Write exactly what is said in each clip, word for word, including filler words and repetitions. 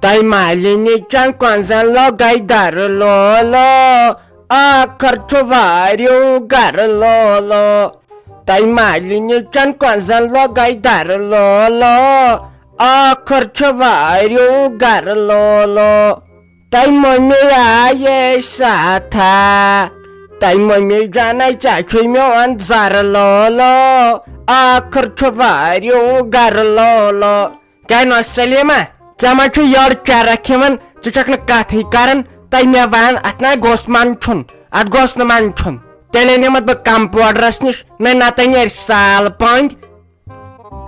تۄہہِ مالِنہِ چن کۄنٛزن لوٚگے درٕ لولو، ٲخٕر چھُ واریُو گرٕ لولو۔ تۄہہِ مالِنہِ چن کۄنٛزن لوٚگے درٕ لولو، ٲخٕر چھُ واریُو گرٕ لولو۔ تۄہہِ مٔمی آیے ساتھا، تۄہہِ مٔمی جانے ژےٚ چھُے میون زرٕ لولو، ٲخٕر چھُ واریُو گرٕ لولو۔ کیٛاہ نۄش سلیمہ، ژےٚ ما چھُ یورٕ چرکھ یِوان؟ ژٕ چھکھ نہٕ کتھٕے کران۔ تۄہہِ مےٚ ون، اتھ نا گوٚژھ منٛدچھُن، اتھ گوٚژھ نہٕ منٛدچھُن۔ تیٚلے نِمتھ بہٕ کمپوڈرس نِش، نہ نتہٕ نیرِ سال پٔنٛدۍ۔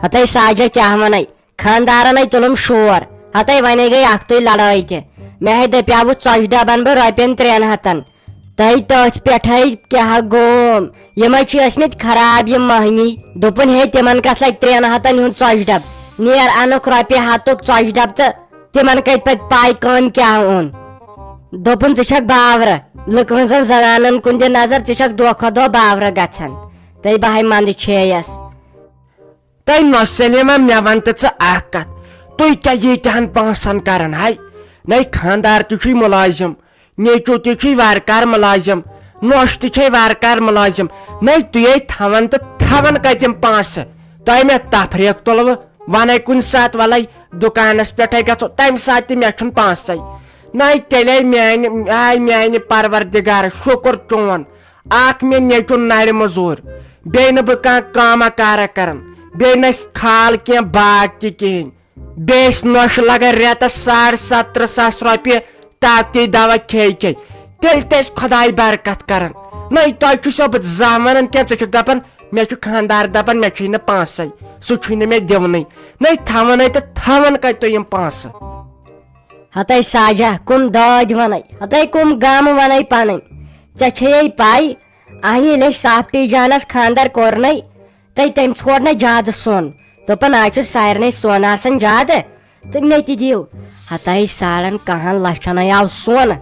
ہتے ساجہ کیٛاہ ونے، خاندارن ہے تُلُم شور۔ ہتے ونے گٔے اکھتُے لڑٲے تہِ۔ مےٚ ہے دپیاوُس ژۄچہِ ڈبن بہٕ رۄپین ترٛٮ۪ن ہتن۔ تۄہہِ تٔتھۍ پٮ۪ٹھَے کیٛاہ گوم؟ یِمَے چھِ ٲسۍمٕتۍ خراب یِم مٔہنی۔ دوٚپُن، ہے، تِمَن کَتھ لَگہِ ترٛٮ۪ن ہَتَن ہُنٛد ژۄچہِ ڈَبہٕ؟ نیر اَنُکھ رۄپیہِ ہَتُک ژۄچہِ ڈَبہٕ تہٕ تِمَن کَتہِ پَتہٕ پَے کٲمۍ کیٛاہ اوٚن؟ دوٚپُن، ژٕ چھَکھ باورٕ۔ لُکہٕ ہٕنٛزَن زَنانَن کُن دِ نظر، ژٕ چھَکھ دۄہ کھۄتہٕ دۄہ باورٕ گژھان۔ تَے بہٕ ہَے منٛدٕ چھیٚیَس۔ تۄہہِ نۄش سلیمہ، مےٚ وَن تہٕ ژٕ اَکھ کَتھ، تُہۍ کیٛاہ ییٖتیٛاہَن پونٛسَن کَران ہاے؟ نَے خانٛدار تہِ چھُے مُلٲزِم، نیٚچوٗ تہِ چھُے وارٕ کار مُلٲزِم، نۄش تہِ چھے وارٕ کار مُلٲزِم۔ نَے تُہۍ ہے تھاوان تہٕ تھاوان کَتہِ یِم پونٛسہٕ؟ تۄہہِ مےٚ تفریٖق تُلوٕ، وَنَے کُنہِ ساتہٕ وَلَے دُکانَس پٮ۪ٹھَے گژھو، تَمہِ ساتہٕ تہِ مےٚ چھُنہٕ پونٛسَے۔ نَے تیٚلے میٛانہِ، آے میٛانہِ پروردگار، شُکُر چون، اکھ مےٚ نیٚچُن نرِ مٔزوٗر، بیٚیہِ نہٕ بہٕ کانٛہہ کٲمہ کارہ کران، بیٚیہِ نہٕ اَسہِ خال کینٛہہ، باغ تہِ کِہیٖنۍ، بیٚیہِ ٲسۍ نۄشہِ لگان رٮ۪تس ساڑ ستترٕہ ساس رۄپیہِ طاقتی دوا کھے کھے، تیٚلہِ تہِ ٲسۍ خۄداے برکت کران۔ نَے تۄہہِ چھُ سیوٚبُت زانٛہہ ونان کینٛہہ، ژٕ چھُکھ دپان مےٚ چھُ خانٛدار دپان مےٚ چھُے نہٕ پونٛسے، سُہ چھُے نہٕ مےٚ دِونٕے۔ نَے تھاوان ہے تہٕ تھاوان کتہِ تُہۍ یِم پونٛسہٕ؟ ہتے ساجہ، کُم دٲدۍ ونے، ہتے کُم غم ونے پنٕنۍ۔ ژےٚ چھیے پے، اہنہِ ییٚلہِ أسۍ سافٹی جانس خاندر کوٚرنے، تہٕ تٔمۍ ژھوڑ نہ زیادٕ سۄن۔ دوٚپُن، آز چھُ سارنٕے سۄن آسان زیادٕ، تہٕ مےٚ تہِ دِیِو۔ ہتے ساڑن کاہن لچھن آو سۄن۔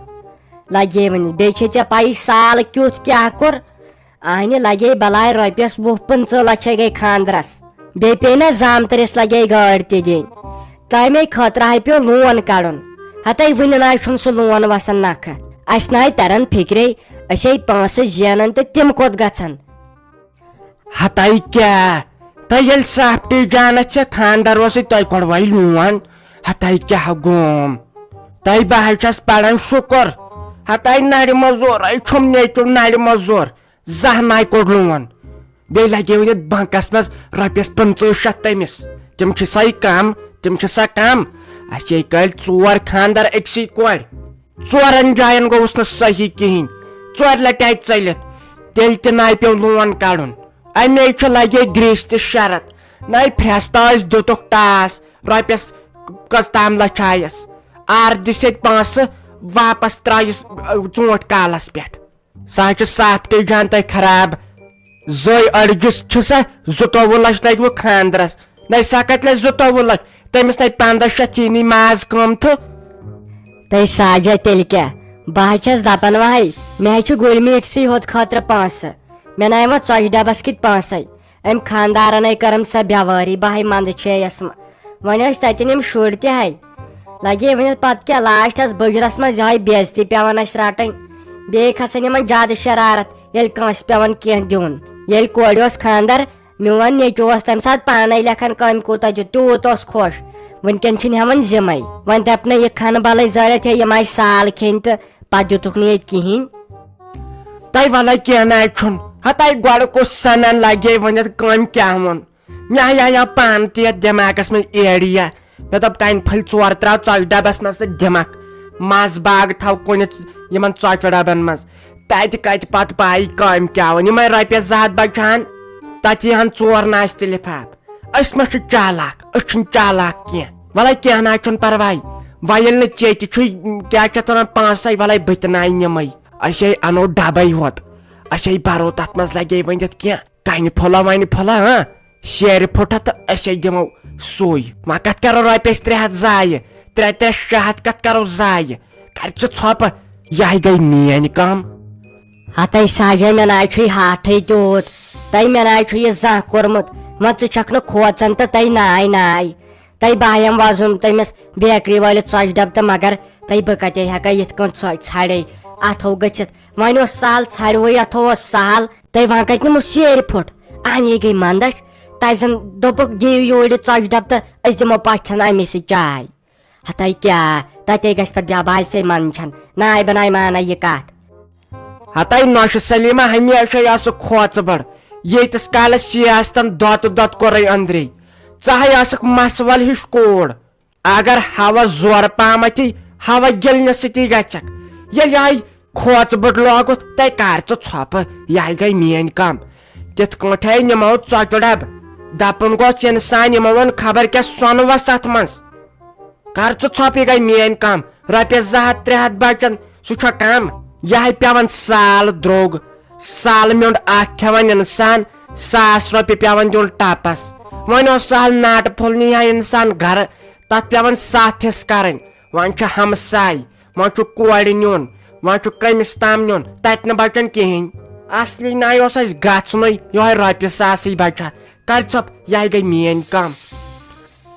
لگے وۄنۍ، بیٚیہِ چھے ژےٚ پَیی سال کیُتھ کیٛاہ کوٚر؟ اہنہِ لگے بلاے رۄپیس وُہ پٕنٛژٕہ لچھے گٔے خاندرس۔ بیٚیہِ پیٚیہِ نہ زامتٕرِس لگے گٲڑۍ تہِ دِنۍ۔ تمے خٲطرٕ ہاے پیوٚو لون کڑُن۔ ہتے وُنہِ نہ چھُنہٕ سُہ لون وسان نکھٕ۔ اسہِ نہ تران فکرے، أسۍ ہے پونٛسہٕ زینان تہٕ تِم کوٚت گژھن؟ ہتے کیٛاہ؟ تۄہہِ ییٚلہِ سافٹی جانس ژےٚ خاندر اوسُے، تۄہہِ کوٚڑوے لون؟ ہتے کیٛاہ گوم؟ تۄہہِ بہٕ حظ چھَس پران شُکر۔ ہتے نرِ مٔزوٗرے چھُم نیٚچُو نرِ مٔزوٗر۔ زانٛہہ ناے کوٚڑ لون۔ بیٚیہِ لگے وۄنۍ یتھ بنکس منٛز رۄپیس پٕنٛژٕہ شتھ تٔمِس۔ تِم چھِ سا کم؟ تِم چھِ سا کم؟ اَسے کٔلۍ ژور خاندر أکسٕے کورِ۔ ژورن جاین گوٚوُس نہٕ صحیح کِہیٖنۍ۔ ژورِ لٹہِ آیہِ ژٔلِتھ۔ تیٚلہِ تہِ ناے پیوٚو لون کڑُن۔ اَمے چھُ لگے گریٖسۍ تہِ شرط۔ ناے پھرٛستہٕ ٲسۍ دِتُکھ ٹاس۔ رۄپیس کٔژ تام لچھ آیس۔ آر دِژ ییٚتہِ پونٛسہٕ، واپس ترٛٲیِس، ٲ، ژوٗنٛٹھۍ کالس پٮ۪ٹھ۔ سۄ حظ چھِ سافٹی جان تۄہہِ خراب۔ زٔے أڑجِس چھِ سۄ زٕتووُہ لچھ لگوٕ خاندرس۔ نَے سۄ کتہِ لچھ زٕتووُہ لچھ؟ تٔمِس نَے پنٛداہ شتھ یی نہٕ ماز قۭمتھٕ۔ تہٕ ساجہ تیٚلہِ کیٛاہ؟ بہٕ حظ چھَس دپان وہے، مےٚ حظ چھُ گُلۍ میٖٹھسٕے ہوت خٲطرٕ پونٛسہٕ۔ مےٚ نَے وۄنۍ ژۄچہِ ڈبس کِتۍ پونٛسے؟ أمۍ خاندارن ہے کٔرٕم سۄ بٮ۪وٲری، بہٕ ہے منٛدٕ چھیٚیس۔ وۄنۍ ٲسۍ تتٮ۪ن یِم شُرۍ تہِ ہے۔ لگے وۄنۍ پتہٕ کیٛاہ، لاسٹس بُجرس منٛز یِہوٚے بے عزتی پٮ۪وان اَسہِ رٹٕنۍ۔ بیٚیہِ کھسان یِمن زیادٕ شرارت، ییٚلہِ کٲنٛسہِ پٮ۪وان کینٛہہ دیُن۔ ییٚلہِ کورِ اوس خاندر، میون نیٚچو اوس تمہِ ساتہٕ پانے لیکھان کامہِ کوٗتاہ دیُت، تیوٗت اوس خۄش۔ وٕنکٮ۪ن چھِنہٕ ہٮ۪وان ذِمے۔ وۄنۍ دپ نہٕ یہِ کھنہٕ بلٕے زٲلِتھ ہے یِم آیہِ سال کھیٚنۍ تہٕ پتہٕ دِتُکھ نہٕ ییٚتہِ کِہیٖنۍ۔ تۄہہِ وَلَے کینٛہہ نہ چھُنہٕ۔ ہَتَے گۄڈٕ کُس سَنان لَگے ؤنِتھ کٔمۍ کیٛاہ ووٚن؟ مےٚ ہَے آیو پانہٕ تہِ یَتھ دٮ۪ماغَس منٛز ایڈِیا۔ مےٚ دوٚپ، کَنہِ پھٔلۍ ژور ترٛاو ژۄچہِ ڈَبَس منٛز تہٕ دِمَکھ۔ مَزٕ باغ تھاو کُنہِ یِمَن ژۄچہِ ڈَبَن منٛز۔ تَتہِ کَتہِ پَتہٕ پَے کٔمۍ کیٛاہ ووٚن؟ یِمَے رۄپیَس زٕ ہَتھ بَچہٕ ہَن، تَتہِ یی ہَن ژور ناچہِ تِلِفاف۔ أسۍ ما چھِ چالاک؟ أسۍ چھِنہٕ چالاک کینٛہہ۔ وَلَے کینٛہہ نہ حظ چھُنہٕ پَرواے۔ وۄنۍ ییٚلہِ نہٕ ژےٚ تہِ چھُے، کیٛاہ چھِ اَتھ وَنان، پانسٕے، وَلَے بہٕ تہِ نَے نِمَے۔ أسۍ ہے اَنو ڈَبَے ہوت۔ أسۍ ہے بَرو تَتھ منٛز لَگے ؤنِتھ کینٛہہ۔ کَنہِ پھوٚلہ وَنہِ پھوٚلہ، ہاں؟ شیرِ پھُٹہ تہٕ أسۍ ہے دِمو سُے۔ وۄنۍ کَتھ کَرو رۄپیَس ترٛےٚ ہَتھ ضایع؟ ترٛےٚ ترٛےٚ شےٚ ہَتھ کَتھ کَرو ضایع؟ کَرِ ژٕ ژھۄپہٕ۔ یہِ ہے گٔے میٛٲنۍ کٲم۔ ہَتَے ساجے، مےٚ نَے چھُے ہاٹھٕے تیوٗت۔ تَے مےٚ نَے چھُ یہِ زانٛہہ کوٚرمُت۔ وۄنۍ ژٕ چھَکھ نہٕ کھوژان تہٕ تَے نَے نَے۔ تۄہہِ بایم وۄزُم تٔمِس بیکری وٲلِس ژۄچہِ ڈبہٕ تہٕ مگر تۄہہِ بہٕ کتے ہٮ۪کے یِتھ کٔنۍ ژۄچہِ ژھرے اَتھو گٔژھِتھ؟ وۄنۍ اوس سہل، ژھرِوٕے اَتھو اوس سہل۔ تۄہہِ وۄنۍ کتہِ نِمو سیرِ پھُٹ؟ اہنی گٔے مندچھ۔ تۄہہِ زن دوٚپُکھ، "دِیِو یورٕ یہِ ژۄچہِ ڈبہٕ تہٕ أسۍ دِمو پۄچھن اَمے سۭتۍ چاے۔" ہتے کیٛاہ، تتے گژھِ پتہٕ بیا بالہِ سے منٛدچھن۔ ناے بناے مانے یہِ کتھ۔ ہتے نوشہِ سلیمہ، ہمیشے ٲسٕکھ کھوژٕ بٔڑ۔ ییٖتِس کالس سیاستن دۄتہٕ دۄتہٕ کوٚرُے أنٛدری۔ ژٕ ہے ٲسٕکھ مسول ہِش کوٗر۔ اگر ہوا زورٕ پہمتھٕے ہوا گِلنہٕ سۭتی گژھکھ، ییٚلہِ یِہے کھوژٕ بٔڑ لوگُتھ، تَے کر ژٕ ژھۄپہٕ، یِہے گٔے میٲنۍ کم۔ تِتھ کٲٹھۍ نِمو ژۄچہِ ڈبہٕ۔ دپُن گوٚژھ انسان، یِمو ووٚن خبر کیٛاہ سۄنہٕ وس اتھ منٛز۔ کر ژٕ ژھۄپہٕ، یہِ گٔے میٲنۍ کم۔ رۄپیس زٕ ہتھ ترٛےٚ ہتھ بچن، سُہ چھا کم؟ یِہے پٮ۪وان سال درٛوگ۔ سال میوٚنٛڈ اکھ کھٮ۪وان انسان، ساس رۄپیہِ پٮ۪وان دیُن ٹپس۔ وۄنۍ اوس سہل ناٹہٕ پھوٚل نی ہا انسان گرٕ، تتھ پٮ۪وان ستھ حصہٕ کرٕنۍ۔ وۄنۍ چھُ ہمساے، وۄنۍ چھُ کورِ نیُن، وۄنۍ چھُ کٔمِس تام نیُن، تتہِ نہٕ بچان کِہیٖنۍ۔ اصلی ناے اوس اسہِ گژھنُے یِہوٚے رۄپیہِ ساسٕے بچہٕ۔ کر ژھۄپ، یِہوٚے گٔے میٲنۍ کم۔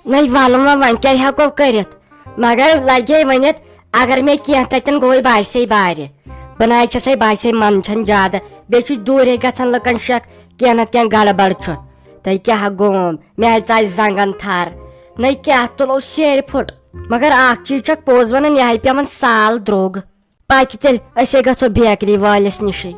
نَے وَلہٕ وۄنۍ، وۄنۍ کیٛاہ ہٮ۪کو کٔرِتھ؟ مگر لگے ؤنِتھ، اگر مےٚ کینٛہہ تَتٮ۪ن گوٚوُے باسے بارِ۔ بہٕ نَے چھَسے باسے منٛدچھان زیادٕ، بیٚیہِ چھُ دوٗرے گژھان لُکن شک کینٛہہ نتہٕ کینٛہہ گڑبڑ چھُ۔ تۄہہِ کیٛاہ گوم؟ مےٚ ہے ژاے زنٛگن تھر۔ نَے کیٛاہ تُلو سیرِ پھُٹ۔ مگر اکھ چیٖز چھکھ پوٚز ونان، یہِ ہے پٮ۪وان سال درٛوگ۔ پکہِ تیٚلہِ، أسے گژھو بیکری وٲلِس نِشے۔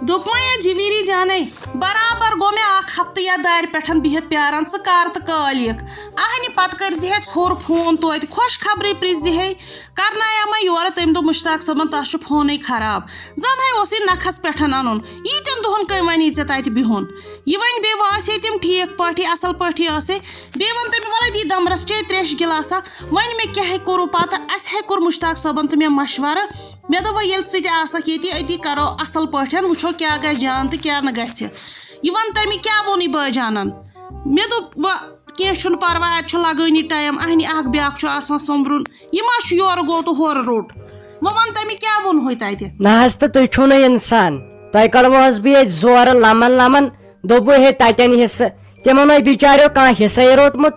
دوٚپمَے یا جویری جانے، برابر گوٚو مےٚ اکھ ہفتہٕ یَتھ دارِ پٮ۪ٹھ بِہِتھ پیاران، ژٕ کر تہٕ کالِکھ۔ اہنہِ پتہٕ کٔرۍ زِ ہے ژھوٚر فون توتہِ، خۄش خبرٕے پرٛژھ زِ ہے۔ کرنایامَے یورٕ تٔمۍ دوٚپ، مشتاق صٲبن، تس چھُ فونٕے خراب۔ زن ہے اوسُے نکھس پٮ۪ٹھ انُن۔ ییٖتٮ۪ن دۄہن کٔمۍ وَنے ژےٚ تتہِ بِہُن؟ یہِ وۄنۍ بیٚیہِ واسے تِم ٹھیٖک پٲٹھی، اصل پٲٹھی ٲسے۔ بیٚیہِ ووٚن تٔمۍ، وَلَے دی دَمبرَس چے ترٛیش گِلاسا۔ وۄنۍ مےٚ کیٛاہ ہے کوٚرُو پَتہٕ، اَسہِ ہے کوٚر مُشتاق صٲبَن تہٕ مےٚ مَشوَرٕ۔ مےٚ دوٚپ، وۄنۍ ییٚلہِ ژٕ تہِ آسَکھ ییٚتی، أتی کَرو اَصٕل پٲٹھۍ، وٕچھو کیٛاہ گژھِ جان تہٕ کیٛاہ نہٕ گژھِ۔ یہِ وَن تٔمۍ، کیٛاہ ووٚنُے بٲے جانَن؟ مےٚ دوٚپ، وۄنۍ کینٛہہ چھُنہٕ پَرواے، اَتہِ چھُ لَگٲنی ٹایم، اَہنہِ اَکھ بیٛاکھ چھُ آسان سوٚمبرُن۔ یہِ ما چھُ یورٕ گوٚو تہٕ ہورٕ روٚٹ؟ وۄنۍ وَن تٔمۍ، کیٛاہ ووٚنہوے تَتہِ؟ نہ حظ، تہٕ تُہۍ چھِو نہٕ اِنسان۔ تۄہہِ کڑوہس بہٕ ییٚتہِ زورٕ لمن لمن، دوٚپوٕ ہے تتٮ۪ن حصہٕ۔ تِمن ہے بِچاریو کانٛہہ حصے روٚٹمُت۔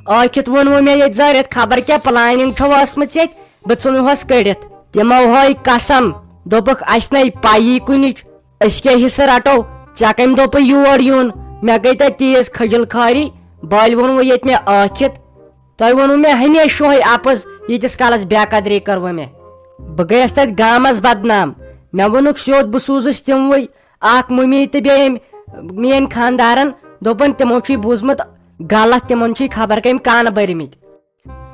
ٲکھِتھ ووٚنوٕ مےٚ ییٚتہِ زٲرِتھ، خبر کیٛاہ planning چھو ٲسمٕژ ییٚتہِ، بہٕ ژھٕنہوس کٔڑِتھ۔ تِمو ہٲے قسم، دوٚپُکھ، "اسہِ نے پَیی کُنِچ، أسۍ کیٛاہ حصہٕ رٹو؟ ژےٚ کٔمۍ دوٚپُے یور یُن؟" مےٚ گٔے تتہِ تیز کھجل خٲری، بٔلۍ ووٚنوٕ ییٚتہِ مےٚ ٲکھِتھ۔ تۄہہِ ووٚنوٕ مےٚ ہمیشہِ یِہوٚے اپُز، ییٖتِس کالس بے قدری کٔروٕ مےٚ۔ بہٕ گٔیَس تَتہِ گامس بدنام۔ مےٚ ووٚنُکھ سیوٚد، بہٕ سوٗزُس تِموٕے، اکھ مُمی تہٕ بیٚیہِ أمۍ میٛٲنۍ خانٛدارن۔ دوٚپُن، تِمو چھُے بوٗزمُت غلط، تِمن چھُے خبر کٔمۍ کانہٕ بٔرمٕتۍ۔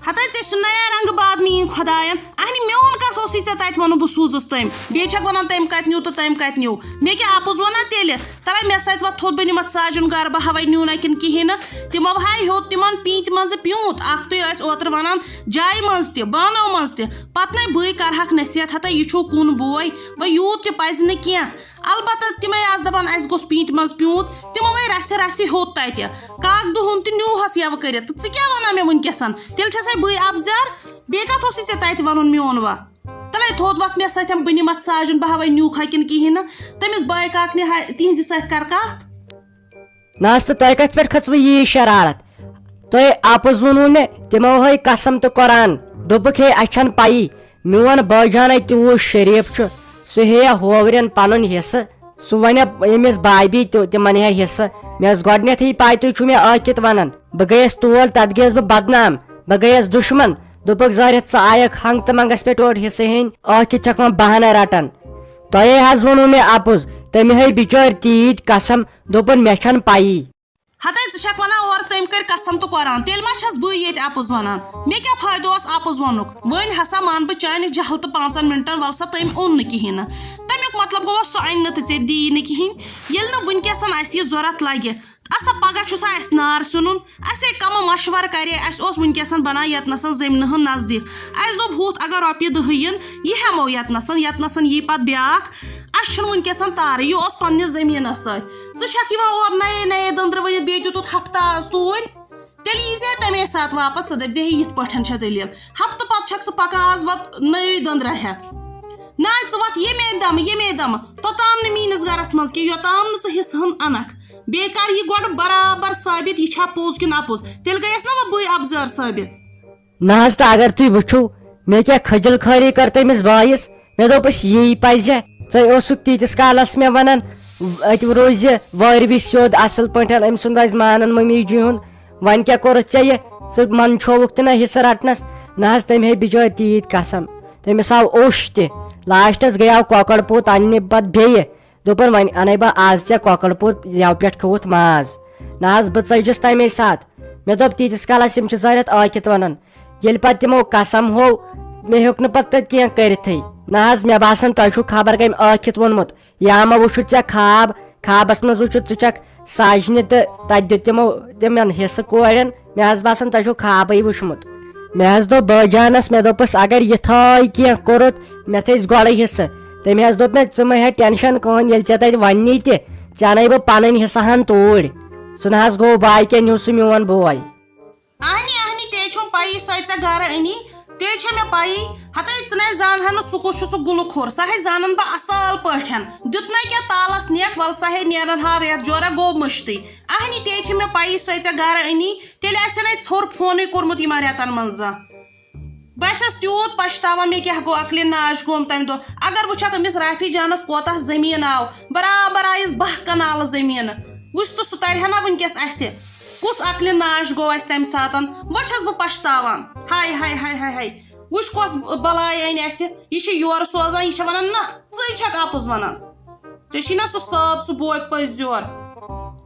ہتا ژےٚ سُہ نیا رنگہٕ باد میٛٲنۍ خۄداین۔ اہنہِ میون کتھ اوسُے ژےٚ تتہِ ووٚنُن، بہٕ سوٗزُس تٔمۍ۔ بیٚیہِ چھکھ ونان، تٔمۍ کتہِ نیوٗ تہٕ تٔمۍ کتہِ نیوٗ۔ مےٚ کیٛاہ اپُز ونا تیٚلہِ؟ تلے مےٚ سۭتۍ وۄتھ تھوٚد، بہٕ نِمتھ ساجُن گرٕ، بہٕ ہاوے نیوٗنا کِنہٕ کِہیٖنۍ نہٕ۔ تِمو ہاے ہیوٚت تِمن پیٖنتہِ منٛزٕ پیوٗنت۔ اکھ تُہۍ ٲسۍ اوترٕ ونان جایہِ منٛز تہِ، بانو منٛز تہِ۔ پتہٕ نے بٕے کرہکھ نصیحت، ہتا یہِ چھُو کُن بوے، وۄنۍ یوٗت تہِ پزِ نہٕ کینٛہہ۔ البتہ تِمے آسہٕ دپان، اسہِ گوٚژھ پیٖنتہِ منٛز پیوٗنت۔ تِمو وۄنۍ رژھِ رژھِ ہیوٚت تتہِ۔ کاک دُہُن تہِ نیوٗہس یَوٕ کٔرِتھ۔ تہٕ ژٕ کیٛاہ ونان مےٚ وٕنکیٚسن؟ تیٚلہِ چھسے بٕے اپزیار۔ بیٚیہِ کتھ اوسُے ژےٚ تتہِ ونُن میون وا؟ تلے تھوٚد وۄتھ مےٚ سۭتۍ، بہٕ نِمتھ ساجُن، بہٕ ہاوے نیوٗکھا کِنہٕ کِہیٖنۍ نہٕ۔ تٔمِس بٲے کاکنہِ ہا-، تِہنٛزِ سۭتۍ کر کتھ۔ نہ حظ، تہٕ تۄہہِ کتھ پٮ۪ٹھ کھٔژوٕ یی شرارت؟ تۄہہِ اپُز ووٚنوٕ مےٚ، تِمو ہٲے قسم تہٕ قرآن، دوٚپُکھ، "ہے، اسہِ چھنہٕ پَیی، میون بٲے جانے تیوٗت شریٖف چھُ، سُہ ہیٚیہِ ہوورٮ۪ن پنُن حصہٕ، سُہ ونہِ أمِس بابی تہِ، تِمن ہیٚیہِ حصہٕ۔" مےٚ ٲس گۄڈٕنیتھٕے پَے، تُہۍ چھِو مےٚ ٲکھِتھ ونان۔ بہٕ گٔیَس تور، تتھ گٔیَس بہٕ بدنام، بہٕ گٔیَس دُشمن۔ دوٚپُکھ، "زٲرِتھ ژٕ آیکھ ہنگ تہٕ منگس پٮ۪ٹھ اورٕ حصہٕ ہیٚنۍ، ٲکھِتھ چھکھ وۄنۍ بہانَے رٹان۔" تۄہے حظ ووٚنوٕ مےٚ اپُز، تٔمۍ ہٲے بِچٲرۍ تیٖتۍ قسم، دوٚپُن، "مےٚ چھنہٕ پَیی۔" ہتے ژٕ چھکھ ونان اورٕ تٔمۍ کٔرۍ قسم تہٕ قرآن، تیٚلہِ ما چھس بٕے ییٚتہِ اپُز ونان؟ مےٚ کیٛاہ فٲیدٕ اوس اپُز ونُک؟ وۄنۍ ہسا مان بہٕ چانہِ جہل تہٕ پانٛژن منٹن، ول سا تٔمۍ اوٚن نہٕ کِہیٖنۍ نہٕ۔ تمیُک مطلب گوٚو سُہ انہِ نہٕ تہٕ ژےٚ دِیی نہٕ کِہیٖنۍ۔ ییٚلہِ نہٕ وٕنکیٚسن اسہِ یہِ ضوٚرتھ لگہِ، اسا پگاہ چھُ سا اسہِ نار سیُنُن؟ اسے کمہٕ مشورٕ کرے، اسہِ اوس وٕنکیٚسن بنان ییٚتنسن زٔمیٖنہٕ ہن نزدیٖک۔ اسہِ دوٚپ، ہُتھ اگر رۄپیہِ دہ یِن، یہِ ہٮ۪مو ییٚتنسن، ییٚتنسن یی پتہٕ بیٛاکھ۔ اسہِ چھُنہٕ وٕنکیٚسن تارٕے، یہِ اوس پننِس زٔمیٖنس سۭتۍ۔ ژٕ چھکھ یِوان اورٕ نَیے نَیے دٔنٛدرٕ ؤنِتھ، بیٚیہِ دیُتُتھ ہفتہٕ آز توٗرۍ۔ تیٚلہِ یی زِ ہے تَمے ساتہٕ واپس، ژٕ دَپہِ زِ ہے یِتھ پٲٹھۍ چھےٚ دٔلیٖل۔ ہفتہٕ پتہٕ چھکھ ژٕ پکان آز وَتھ نٔوٕے دٔنٛدرا ہٮ۪تھ۔ نہ، ژٕ وَتھ ییٚمے دَمہٕ، ییٚمے دَمہٕ، توٚتام نہٕ میٛٲنِس گَرَس منٛز کینٛہہ، یوٚتام نہٕ ژٕ حِصہٕ ہَن اَنَکھ۔ بیٚیہِ کَر یہِ گۄڈٕ برابر ثٲبِت، یہِ چھا پوٚز کِنہٕ اَپُز۔ تیٚلہِ گٔیَس نا وۄنۍ بٕے اَپزٲر ثٲبِت۔ نہ حظ، تہٕ اگر تُہۍ وٕچھِو، مےٚ کیٛاہ خٔجِل خٲری کٔر تٔمِس بایِس۔ مےٚ دوٚپُس، یی پَزِ، ژٕ اوسُکھ تیٖتِس کالَس مےٚ وَنان، اَتہِ روزِ وٲروِ سیوٚد اَصٕل پٲٹھۍ، أمۍ سُنٛد آسہِ مانان مٔمی جی ہُنٛد۔ وۄنۍ کیٛاہ کوٚرُتھ ژےٚ یہِ؟ ژٕ منٛدچھووُکھ تہِ نہ حِصہٕ رَٹنَس۔ نہ حظ، تٔمۍ ہے بِچٲرۍ تیٖتۍ قسم۔ تٔمِس آو اوٚش تہِ۔ لاسٹَس گٔیاو کۄکَر پوٗت اَننہِ پَتہٕ بیٚیہِ۔ دوٚپُن، "وۄنۍ اَنَے بہٕ آز ژےٚ کۄکَر پوٗت، یَوٕ پٮ۪ٹھ کھیوٚوُتھ ماز۔" نہ حظ، بہٕ ژٔجِس تَمے ساتہٕ۔ مےٚ دوٚپ، تیٖتِس کالَس یِم چھِ زٲرِتھ ٲکھِتھ وَنان۔ ییٚلہِ پَتہٕ تِمو قسم ہوو، مےٚ ہیوٚک نہٕ پَتہٕ تَتہِ کینٛہہ کٔرِتھٕے۔ نہ حظ، مےٚ باسان، تۄہہِ چھُو خبر کَمہِ ٲکھِتھ ووٚنمُت۔ یا ما وٕچھُتھ ژےٚ خاب، خابَس منٛز وٕچھُتھ ژٕ چھَکھ ساجنہِ تہٕ تَتہِ دیُت تِمو تِمَن حِصہٕ کورٮ۪ن۔ مےٚ حظ باسان، تۄہہِ چھُو خابٕے وٕچھمُت۔ مےٚ حظ دوٚپ بٲے جانَس، مےٚ دوٚپُس، اگر یِتھَے کینٛہہ کوٚرُتھ، مےٚ تھٲیِس گۄڈَے حِصہٕ۔ تٔمۍ حظ دوٚپ مےٚ، "ژٕ مہ ہےٚ ٹٮ۪نشَن کٕہٕنۍ، ییٚلہِ ژےٚ تَتہِ وَننی تہِ، ژےٚ اَنَے بہٕ پَنٕنۍ حِصہٕ ہَن توٗرۍ۔" سُہ نہ حظ گوٚو باے کینٛہہ، نیوٗ سُہ میون بوے۔ اہنی، اہنی، تے چھُم پَیی، سۄے ژےٚ گَرٕ أنی، تے چھےٚ مےٚ پَیی۔ ہَتَے ژٕ نَے زانہٕ ہا نہٕ سُہ کُس چھُ سُہ گُلہٕ کھوٚر، سۄ ہے زانَن بہٕ اَصٕل پٲٹھۍ۔ دیُت نَے کینٛہہ تالَس نیٹ، وَلہٕ سۄ ہے نیرَن ہا رٮ۪تھ جورہ گوٚو مٔشتٕے۔ اہنی، تے چھےٚ مےٚ پَیی، سۄے ژےٚ گَرٕ أنی، تیٚلہِ آسہِ ہے نَے ژھوٚر فونٕے کوٚرمُت یِمَن رٮ۪تَن منٛز زانٛہہ۔ بہٕ چھَس تیوٗت پَشتاوان، مےٚ کیٛاہ گوٚو عقلہِ ناش گوم تَمہِ دۄہ۔ اگر وٕچھَکھ أمِس رافی جانَس کوتاہ زٔمیٖن آو، برابر آیَس باہ کَنالہٕ زٔمیٖنہٕ۔ وٕچھ تہٕ سُہ تَرِ ہا نہ وٕنکیٚس اَسہِ؟ کُس عقلہِ ناش گوٚو اَسہِ تَمہِ ساتَن؟ وۄنۍ چھَس بہٕ پَشتاوان۔ ہاے، ہاے، ہاے، ہاے، ہاے۔ وٕچھ کۄس بَلاے أنۍ اَسہِ۔ یہِ چھِ یورٕ سوزان، یہِ چھےٚ وَنان، نہ، ژٕے چھَکھ اَپُز وَنان۔ ژےٚ چھی نہ سُہ صٲب، سُہ بوے پٔزۍ یور۔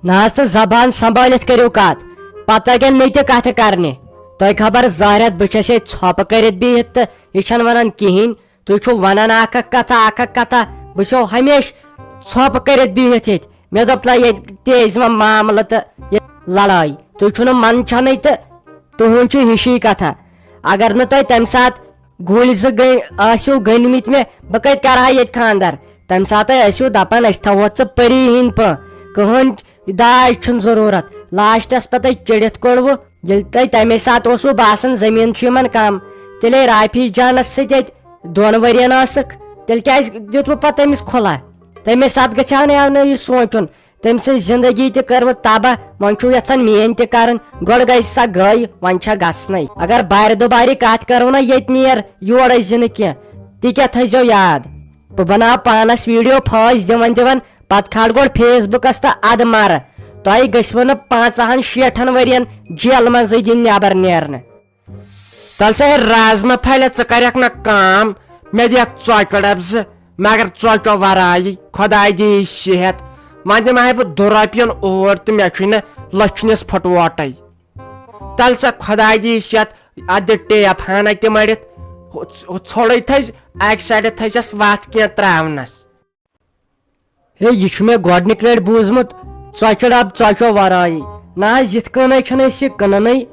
نہ حظ، تہٕ زبان سنبھٲلِتھ کٔرِو کتھ، پتہٕ تگن مےٚ تہِ کتھٕ کرنہِ۔ تۄہہِ خبر زہرت بہٕ چھس ییٚتہِ ژھۄپہٕ کٔرِتھ بِہِتھ تہٕ یہِ چھنہٕ ونان کِہینۍ۔ تُہۍ چھِو ونان اکھ اکھ کتھا، اکھ اکھ کتھا، بہٕ چھسو ہمیشہِ ژھۄپہٕ کٔرِتھ بِہِتھ ییٚتہِ۔ مےٚ دوٚپ، تۄہہِ ییٚتہِ تیزِ وۄنۍ معاملہٕ تہٕ یہِ لڑٲے، تُہۍ چھِو نہٕ منٛدچھانٕے تہٕ تُہُنٛد چھُ ہِشی کتھا۔ اگر نہٕ تۄہہِ تمہِ ساتہٕ گُلۍ زٕ گٔنۍ آسِو گٔنۍمٕتۍ مےٚ، بہٕ کتہِ کرٕ ہا ییٚتہِ خانٛدر؟ تمہِ ساتہٕ ٲسِو دپان، أسۍ تھاوہوتھ ژٕ پٔری ہٕنٛدۍ پٲٹھۍ، کٕہٕنۍ داج چھُنہٕ ضروٗرت۔ لاسٹس پتہٕ چٔڑِتھ کوٚڑوٕ، ییٚلہِ تۄہہِ تمے ساتہٕ اوسوٕ باسان زٔمیٖن چھُ یِمن کم، تیٚلے رافی جانس سۭتۍ ییٚتہِ دۄن ؤرین ٲسٕکھ، تیٚلہِ کیازِ دیُتوٕ پتہٕ تٔمِس کھُلہ؟ تمے ساتہٕ گژھِ ہا نہٕ یہِ سونٛچُن۔ تٔمۍ سٕنٛز زندگی تہِ کٔروٕ تباہ، وۄنۍ چھُو یژھان میٲنۍ تہِ کرٕنۍ؟ گۄڈٕ گٔے سۄ گٔے، وۄنۍ چھےٚ گژھنَے۔ اگر بارِ دُبارِ کتھ کرو نہ، ییٚتہِ نیر یورے زِ نہٕ کینٛہہ۔ تہِ کیٛاہ تھٲیزیو یاد، بہٕ بناو پانس ویڈیو پھٲسۍ دِوان دِوان، پتہٕ کھالہٕ گۄڈٕ فیس بُکس تہٕ ادٕ مرٕ۔ تۄہہِ گژھِوٕ نہٕ پانٛژہن شیٹھن ؤرین جیلہٕ منٛزٕے دِنۍ نٮ۪بر نیرنہٕ۔ تَلہٕ سا ہے رازما پھلہِ، ژٕ کَرٮ۪کھ نہ کٲم، مےٚ دِکھ ژۄکیو ڈَبہٕ زٕ، مگر ژۄکیو وَرٲیی، خۄداے دِیی صحت۔ وۄنۍ دِمہٕ ہاے بہٕ دُ رۄپیَن اوٗرۍ تہٕ مےٚ چھُے نہٕ لٔچھنِس پھُٹووٹَے۔ تَلہٕ سا خۄداے دِیی صحت، اَتھ دِ ٹیپ ہَنا تہِ مٔڑِتھ، ہُہ، ہُہ ژھوٚڑٕے تھٔج، اَکہِ سایڈٕ تھٔجَس وَتھ کینٛہہ ترٛاونَس۔ ہے، یہِ چھُ مےٚ گۄڈٕنِکۍ لَٹہِ بوٗزمُت، ژۄچہِ ڈَبہٕ ژۄچو وَرٲیی۔ نہ حظ، یِتھ کٔنۍ چھُنہٕ أسۍ یہِ کٕنانٕے۔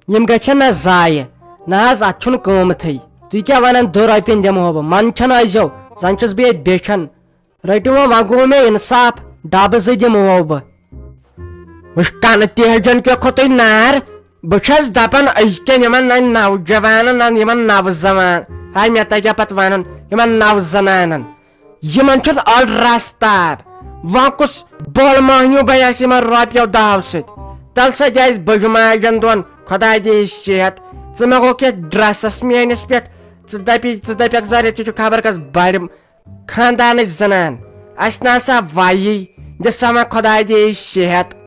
یِم گژھن نہ ضایع۔ نہ حظ، اَتھ چھُنہٕ قۭمتھٕے۔ تُہۍ کیٛاہ وَنان، دُ رۄپیَن دِمہو بہٕ، منٛدٕ چھَنہٕ ٲسۍزیو، زَن چھُس بہٕ ییٚتہِ بیچھان۔ رٔٹِو وۄنۍ، وۄنۍ گوٚو مےٚ اِنصاف، ڈَبہٕ زٕ دِمہو بہٕ۔ وٕچھ، کَنہٕ تیجن کیٛاہ کھوٚتُے نار۔ بہٕ چھَس دَپان، أزکٮ۪ن یِمَن نہ نوجوانَن، نہ یِمَن نوزوان، ہاے، مےٚ تَگیٛاہ پَتہٕ وَنُن، یِمَن نوزنانَن۔ یِمن چھُنہٕ اَڑ رَس تاب۔ وۄنۍ کُس بۄل مۄہنیو بَنہِ اَسہِ یِمن رۄپیو دَہو سۭتۍ؟ تَلہٕ سا دِ اَسہِ بٔجہِ ماجن دۄن، خۄداے دِیہِ صحت۔ ژٕ مہ گوٚو کینٛہہ ڈرٛسَس میٲنِس پٮ۪ٹھ۔ ژٕ دَپی، ژٕ دَپٮ۪کھ زَرِ، ژٕ چھُکھ خبر کَس بَڑِ خاندانٕچ زَنان۔ اَسہِ نہ سا وَیی۔ دِ سا وۄنۍ خۄداے دِیہِ صحت۔